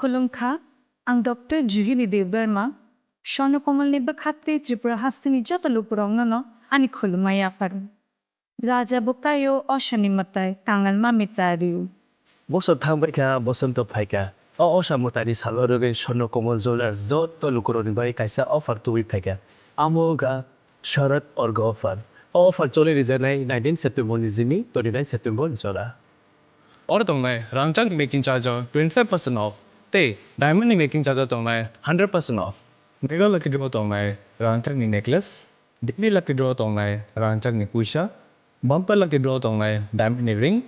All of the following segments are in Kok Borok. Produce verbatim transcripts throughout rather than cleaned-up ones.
Khulumkha, ang Doctor Juhili Debbarma, Swarnakomalni bwkhaktwi Tripura hasteni joto lukurokno no ani khulumma yapharo. Raja bwkaio osani mwtai kangal mami tario. Bosor thangbai kha, bosonto phai kha. O osa mwtaini salo rwgwi Swarnakomal Jewellers joto lukurokni bagwi kaisa offer tubui phai kha. Amo wngkha Sharad Orgo offer. O offer choli rijaknai nineteen September ni simi twenty-nine September ni jora. Oro tongnai rangchakni making charge o twenty-five percent off tei diamond ni making charge o tongnai hundred percent off. Mega lucky draw tongnai rangchakni necklace, daily lucky draw tongnai rangchakni puisa, bumper lucky draw tongnai diamond ni ring,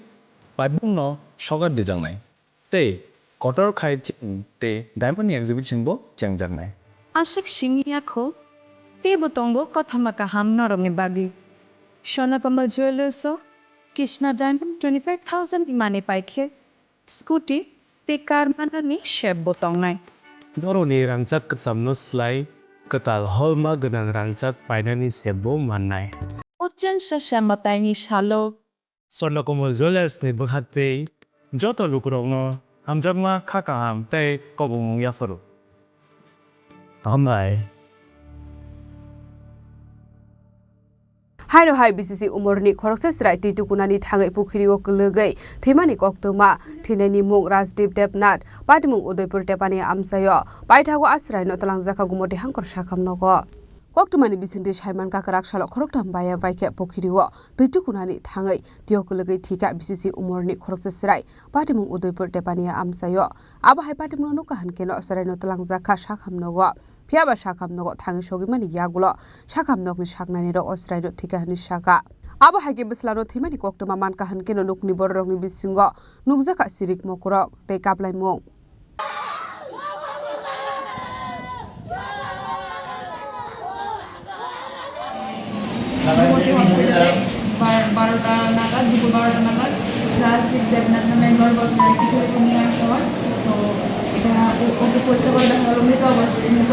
paibung no sokat dijaknai. Tei kotor khai chini tei diamond ni exhibition bo chengjaknai. Aswk simi yakho, teibo tongo kothoma kaham norokni bagwi. Swarnakomal Jewellers o Krishna Diamond twenty-five thousand ni mani paikhe, scooty tei car manani sep bo tongnai. Norokni rangchak kwchamno slai kwtal holma gwnang rangchak painani sep bo mannai. Urchan sasa mwtaini salo. Swarnakomal Jewellers ni bwkhaktwi joto lukurokno hamjakma kha kaham tei kobongmung yapharo. Hambai. Haino hai B C C umorni khoroksa chwrai twi tukunani thangwi pukhiri o kwlwgwi thwimani koktwma, thwinaini mung Rajdeep Debnath, patimung Udaipur Tepani amchaio paithago a chwraino twlangjakha Gumoti Hangkor sakham nogo. Koktwmani bisingtwi saimankha kwrak salo khoroktham baya baikhe pukhiri o twi tukunani thangwi twi o kwlwgwi thwikha B C C umorni khoroksa chwrai patimung Udaipur Tepani amchaio. Abo hai patimungno nukha hwnkhe no chwraino twlangjakha sakham nogo. Phiya ba sakham nogo thangwi sogwi mani yagulo sakham nokni saknani rok o chwraino thwikha hwnwi sakha. Abo hai khe bwslano thwimani koktwma mankha hwnkhe no nukni bororokni bisingo nukjakha sirik mokorok tei kaplaimung. Gumoti hospital-e bar-, বারোটা নাগাদ, দুপুর বারোটা নাগাদ রাজদীপ দেবনাথ নামে একজন বছরের এক ছেলেকে নিয়ে আসা হয়। তো এটা ও-, ওকে পরীক্ষা করে দেখা হলো মৃত অবস্থায়, মৃত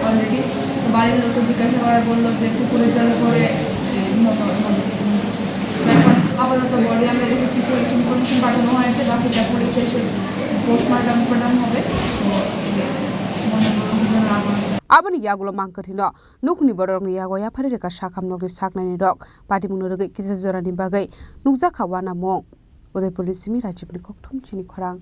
already। তো বাড়ির লোককে জিজ্ঞাসা করায় বললো যে পুকুরের জলে পড়ে, এ, নিহত, নিহত। এখন আপাতত বডি আমরা রেখেছি, পুলিশ ইনফরমেশন পাঠানো হয়েছে, বাকিটা পুলিশ এসে পোস্টমর্টম প্রদান হবে। তো, মনে করুন, দুজন রাগ হয়েছে। Aboni yagulo mangkwthwino nukni bororokni yago yaphari rwkha sakham nokni saknaini rok. Patimungno rwgwi kisa jorani bagwi nukjakha uanamung. Udaipurni simi Rajibni kokthum chini khorang.